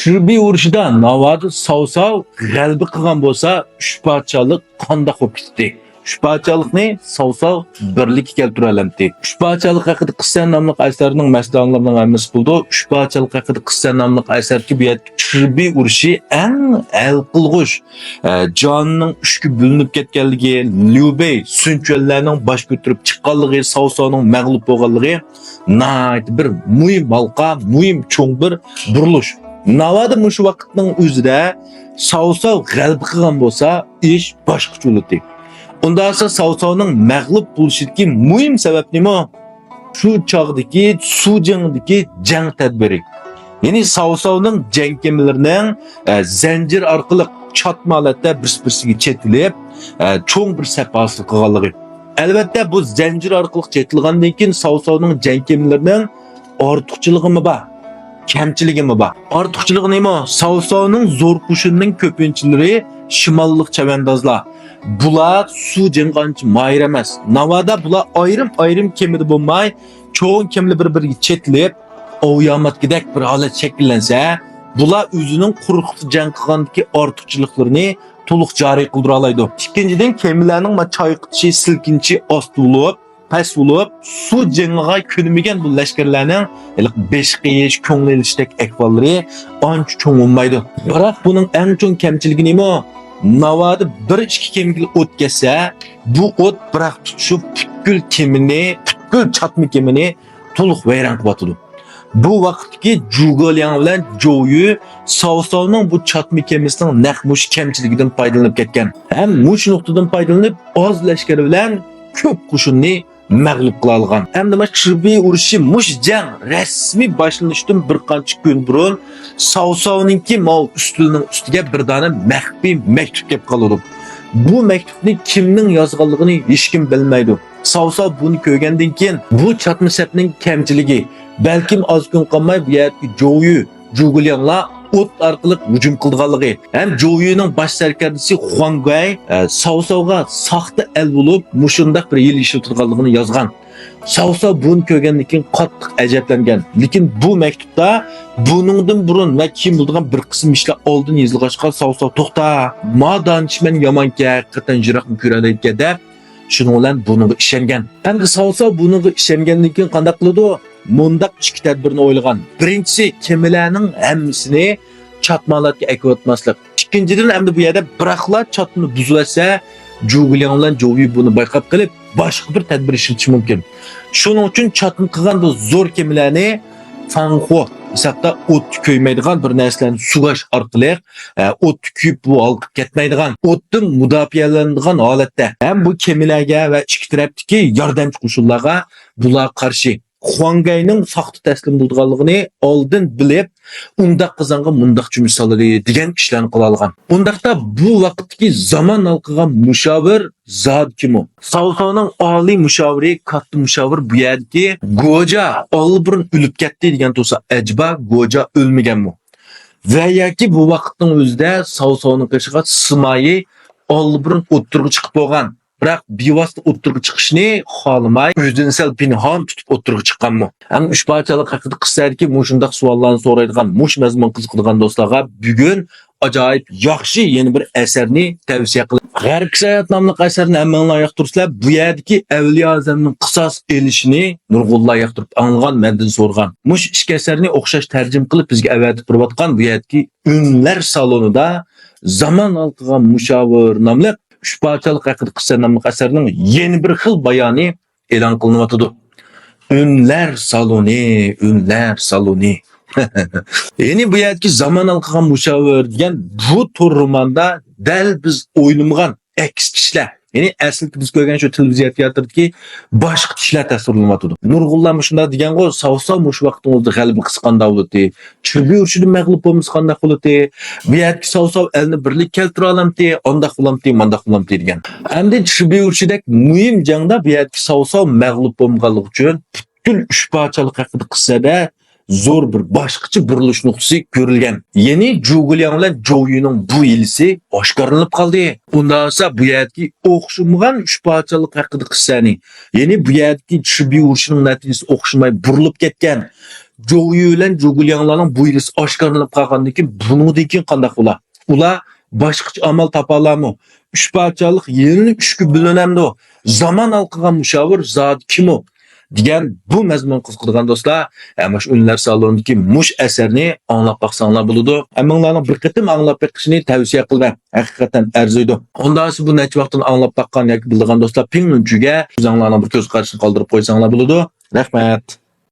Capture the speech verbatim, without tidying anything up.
چىربىي ئۇرۇشىدا ناۋادا ساۋساۋ غەلىبە قىلغان بولسا، ئۈچ پادىشاھلىق قانداق بولۇپ كېتەتتى؟ ئۈچ پادىشاھلىقنى ساۋساۋ بىرلىككە كەلتۈرەلەمتى؟ ئۈچ پادىشاھلىق ھەققىدە قىسسە ناملىق ئەسەرنىڭ مەستانىلەرنىڭ ھەممىسى بولىدۇ. ئۈچ پادىشاھلىق ھەققىدە قىسسە ناملىق ئەسەردىكى بۇ يەردىكى چىربىي ئۇرۇشى ئەڭ ھەل قىلغۇچ، ئە، جانىنىڭ ئۈچكە بۆلۈنۈپ كەتكەنلىكى، ليۇ بېي سۈنچۈەنلەرنىڭ باش كۆتۈرۈپ چىققانلىقى، ساۋساۋنىڭ مەغلۇپ بولغانلىقى ناھايىتى بىر مۇھىم ھالقا، مۇھىم چوڭ بىر بۇرۇلۇش. ناۋادا مۇشۇ ۋاقىتنىڭ ئۆزىدە ساۋساۋ غەلىبە قىلغان بولسا، ئىش باشقىچە بولاتتى. ئۇنداق بولسا ساۋساۋنىڭ مەغلۇپ بولۇشىدىكى مۇھىم سەۋەب نېمە؟ شۇ چاغدىكى سۇ جېڭىدىكى جەڭ تەدبىرى. يەنى ساۋساۋنىڭ جەڭ كېمىلىرىنىڭ، ئە، زەنجىر ئارقىلىق چاتما ھالەتتە بىرسى-بىرسىگە چېتىلىپ، ئە، چوڭ بىر سەپ ھاسىل قىلغانلىقى. ئەلۋەتتە، بۇ زەنجىر ئارقىلىق چېتىلغاندىن كېيىن ساۋساۋنىڭ جەڭ كېمىلىرىنىڭ ئارتۇقچىلىقىمۇ بار، كەمچىلىكىمۇ بار. ئارتۇقچىلىقى نېمە؟ ساۋساۋنىڭ زور قوشۇنىنىڭ كۆپىنچىلىرى شىماللىق چەۋەندازلار. بۇلار سۇ جېڭىغا ئانچە ماھىر ئەمەس. ناۋادا بۇلار ئايرىم-ئايرىم كېمىدە بولماي، چوڭ كېمىلەر بىر-بىرىگە چېتىلىپ، ئاۋۇ ياماتكىدەك بىر ھالەت شەكىللەنسە، بۇلار ئۆزىنىڭ قۇرۇقلۇقتا جەڭ قىلغاندىكى ئارتۇقچىلىقلىرىنى تولۇق جارى قىلدۇرالايدۇ. ئىككىنچىدىن، كېمىلەرنىڭ ما چايقىتىشى، سىلكىنىشى ئاستا بولۇپ، پەس بولۇپ، سۇ جېڭىغا كۆنمىگەن بۇ لەشكەرلەرنىڭ ھېلىقى بېشى قېيىش، كۆڭلى ئېلىشتەك ئەھۋاللىرى ئانچە چوڭ بولمايدۇ. بىراق بۇنىڭ ئەڭ چوڭ كەمچىلىكى نېمە؟ ناۋادا بىر ئىككى كېمىگىلا ئوت كەتسە، بۇ ئوت بىراق تۇتىشىپ پۈتكۈل كېمىنى، پۈتكۈل چاتما كېمىنى تولۇق ۋەيران قىلىۋاتىدۇ. بۇ ۋاقىتتىكى جۇگولياڭ بىلەن جوۋيۈ ساۋساۋنىڭ بۇ چاتما كېمىسىنىڭ نەق مۇشۇ كەمچىلىكىدىن پايدىلىنىپ كەتكەن ھەم مۇشۇ نۇقتىدىن پايدىلىنىپ ئاز لەشكەر بىلەن كۆپ قوشۇننى مەغلۇپ قىلالىغان. ئەمدى مانا چىربىي ئۇرۇشى مۇشۇ جەڭ رەسمىي باشلىنىشتىن بىر قانچە كۈن بۇرۇن ساۋساۋنىڭكى ماۋۇ ئۈستىلىنىڭ ئۈستىگە بىر دانە مەخپىي مەكتۇپ كەپ قالىدۇ. بۇ مەكتۇپنى كىمنىڭ يازغانلىقىنى ھېچكىم بىلمەيدۇ. ساۋساۋ بۇنى كۆرگەندىن كېيىن، بۇ چاتما سەپنىڭ كەمچىلىكى، بەلكىم ئاز كۈن قالماي بۇ يەردىكى جوۋيۈ، جۇگۇلياڭلار ئوت ئارقىلىق ھۇجۇم قىلىدىغانلىقى ھەم جوۋيۈنىڭ باش سەركەردىسى خۇاڭگەي، ئە، ساۋساۋغا ساختا ئەل بولۇپ، مۇشۇنداق بىر ھىيلە ئىشلىتىدىغانلىقىنى يازغان. ساۋساۋ بۇنى كۆرگەندىن كېيىن قاتتىق ئەجەبلەنگەن. لېكىن بۇ مەكتۇپتا بۇنىڭدىن بۇرۇن ۋە كېيىن بولىدىغان بىر قىسىم ئىشلار ئالدىن يېزىلغاچقا، ساۋساۋ، توختا، ما دانىشمەن يامانكەن، ھەقىقەتەن يىراقنى كۆرەلەيدىكەن دەپ، شۇنىڭ بىلەن بۇنىڭغا ئىشەنگەن. ئەمدى ساۋساۋ بۇنىڭغا ئىشەنگەندىن كېيىن قانداق قىلىدۇ؟ مۇنداق ئىككى تەدبىرنى ئويلىغان. بىرىنچىسى، كېمىلەرنىڭ ھەممىسىنى چاتما ھالەتكە ئەكىۋاتماسلىق. ئىككىنچىدىن، ئەمدى بۇ يەردە بىراقلا چاتمىنى بۇزۇۋەتسە، جۇگۇلياڭ بىلەن جوۋيۈ بۇنى بايقاپ قېلىپ، باشقا بىر تەدبىر ئىشلىتىشى مۇمكىن. شۇنىڭ ئۈچۈن چاتما قىلغان بۇ زور كېمىلەرنى فاڭخۇ ھېسابتا ئوتتا كۆيمەيدىغان بىر نەرسىلەرنى سۇغاش ئارقىلىق، ئە، ئوتتا كۆيۈپ، بۇ ھالقىپ كەتمەيدىغان، ئوتتىن مۇداپىئەلىنىدىغان ھالەتتە ھەم بۇ كېمىلەرگە ۋە ئىچكى تەرەپتىكى ياردەمچى قوشۇنلارغا بۇلارغا قارشى خۇاڭگەينىڭ ساختا تەسلىم بولىدىغانلىقىنى ئالدىن بىلىپ، ئۇنداق قىزانغا مۇنداق چۆمۈچ سالىدۇ دېگەن ئىشلارنى قىلالىغان. ئۇنداقتا بۇ ۋاقىتتىكى زامان ھالقىغان مۇشاۋىر زادى كىمۇ؟ ساۋساۋنىڭ ئالىي مۇشاۋىرى، كاتتا مۇشاۋىر بۇ يەردىكى گوجا ئاللىبۇرۇن ئۆلۈپ كەتتى دېگەن تۇرسا، ئەجەبا گوجا ئۆلمىگەنمۇ؟ ۋە ياكى بۇ ۋاقىتنىڭ ئۆزىدە ساۋساۋنىڭ قېشىغا سىمايى ئاللىبۇرۇن ئوتتۇرىغا چىقىپ بولغان، بىراق بىۋاسىتە ئوتتۇرىغا چىقىشنى خالىماي، ئۆزىنى سەل پىنھان تۇتۇپ ئوتتۇرىغا چىققانمۇ؟ ئەڭ ئۈچ پادىشاھلىق ھەققىدە قىسسەدىكى مۇشۇنداق سوئاللارنى سورايدىغان، مۇشۇ مەزمۇنغا قىزىقىدىغان دوستلارغا بۈگۈن ئاجايىپ ياخشى يەنە بىر ئەسەرنى تەۋسىيە قىلىمەن. غەربكى ساياھەت ناملىق ئەسەرنى ھەممىڭلار ياقتۇرىسىلەر. بۇ يەردىكى ئەۋلىيا ئەزەمنىڭ قىساس ئېلىشىنى نۇرغۇنلار ياقتۇرۇپ ئاڭلىغان، مەندىن سورىغان. مۇشۇ ئىككى ئەسەرنى ئوخشاش تەرجىمە قىلىپ بىزگە ئەۋەتىپ تۇرۇۋاتقان بۇ يەردىكى ئۈنلەر سالونىدا زامان ھالقىغان مۇشاۋىر ناملىق ئۈچ پادىشاھلىق ھەققىدە قىسسە ناملىق ئەسەرنىڭ يەنە بىر خىل بايانى ئېلان قىلىنىۋاتىدۇ. ئۈنلەر سالونى، ئۈنلەر سالونى. يەنى بۇ يەردىكى زامان ھالقىغان مۇشاۋىر دېگەن بۇ تور روماندا دەل بىز ئويلىمىغان ئەكس كىشىلەر. يەنى ئەسلىدىكى بىز كۆرگەن شۇ تېلېۋىزىيە تىياتىرىدىكى باشقا كىشىلەر تەسۋىرلىنىۋاتىدۇ. نۇرغۇنلار مۇشۇنداق دېگەنغۇ، ساۋساۋ مۇشۇ ۋاقىتنىڭ ئۆزىدە غەلىبە قىلسا قانداق بولاتتى؟ چىربىي ئۇرۇشىدا مەغلۇپ بولمىسا قانداق بولاتتى؟ بۇ يەردىكى ساۋساۋ ئەلنى بىرلىككە كەلتۈرەلەمتى؟ ئانداق بولامتى، مانداق بولامتى دېگەن. ئەمدى چىربىي ئۇرۇشىدەك مۇھىم جەڭدە بۇ يەردىكى ساۋساۋ مەغلۇپ بولمىغانلىقى ئۈچۈن پۈتكۈل ئۈچ پادىشاھلىق ھەققىدە قىسسەدە زور بىر باشقىچە بۇرۇلۇش نۇقتىسى كۆرۈلگەن. يەنى جۇگۇلياڭ بىلەن جوۋيۈنىڭ بۇ ھىيلىسى ئاشكارىلىنىپ قالدى. ئۇنداق بولسا بۇ يەردىكى ئوخشىمىغان ئۈچ پادىشاھلىق ھەققىدە قىسسەنى، يەنى بۇ يەردىكى چىربىي ئۇرۇشىنىڭ نەتىجىسى ئوخشىماي بۇرۇلۇپ كەتكەن جوۋيۈ بىلەن جوگۇلياڭلارنىڭ بۇيرۇسى ئاشكارىلىنىپ قالغاندىن كېيىن، بۇنىڭدىن كېيىن قانداق بولا؟ ئۇلار باشقىچە ئامال تاپالارمۇ؟ ئۈچ پادىشاھلىق يەنە ئۈچكە بۆلۈنەمدۇ؟ زامان ھەل قىلغان مۇشاۋىر زادى كىم ئۇ؟ دېگەن بۇ مەزمۇن قىزىقىدىغان دوستلار، ھە، مۇشۇ ئۈنلەر سالونىدىكى مۇش ئەسەرنى ئاڭلاپ باقساڭلار بولىدۇ. ھەممىڭلارنىڭ بىر قېتىم ئاڭلاپ بېقىشىنى تەۋسىيە قىلىمەن. ھەقىقەتەن ئەرزىيدۇ. ئۇندا سىز بۇ نەچچە ۋاقىتتىن ئاڭلاپ باققان ياكى بىلىدىغان دوستلار پىڭلۈنچۈگە ئۆزۈڭلارنىڭ بىر كۆز قارىشىنى قالدۇرۇپ قويساڭلار بولىدۇ. رەھمەت.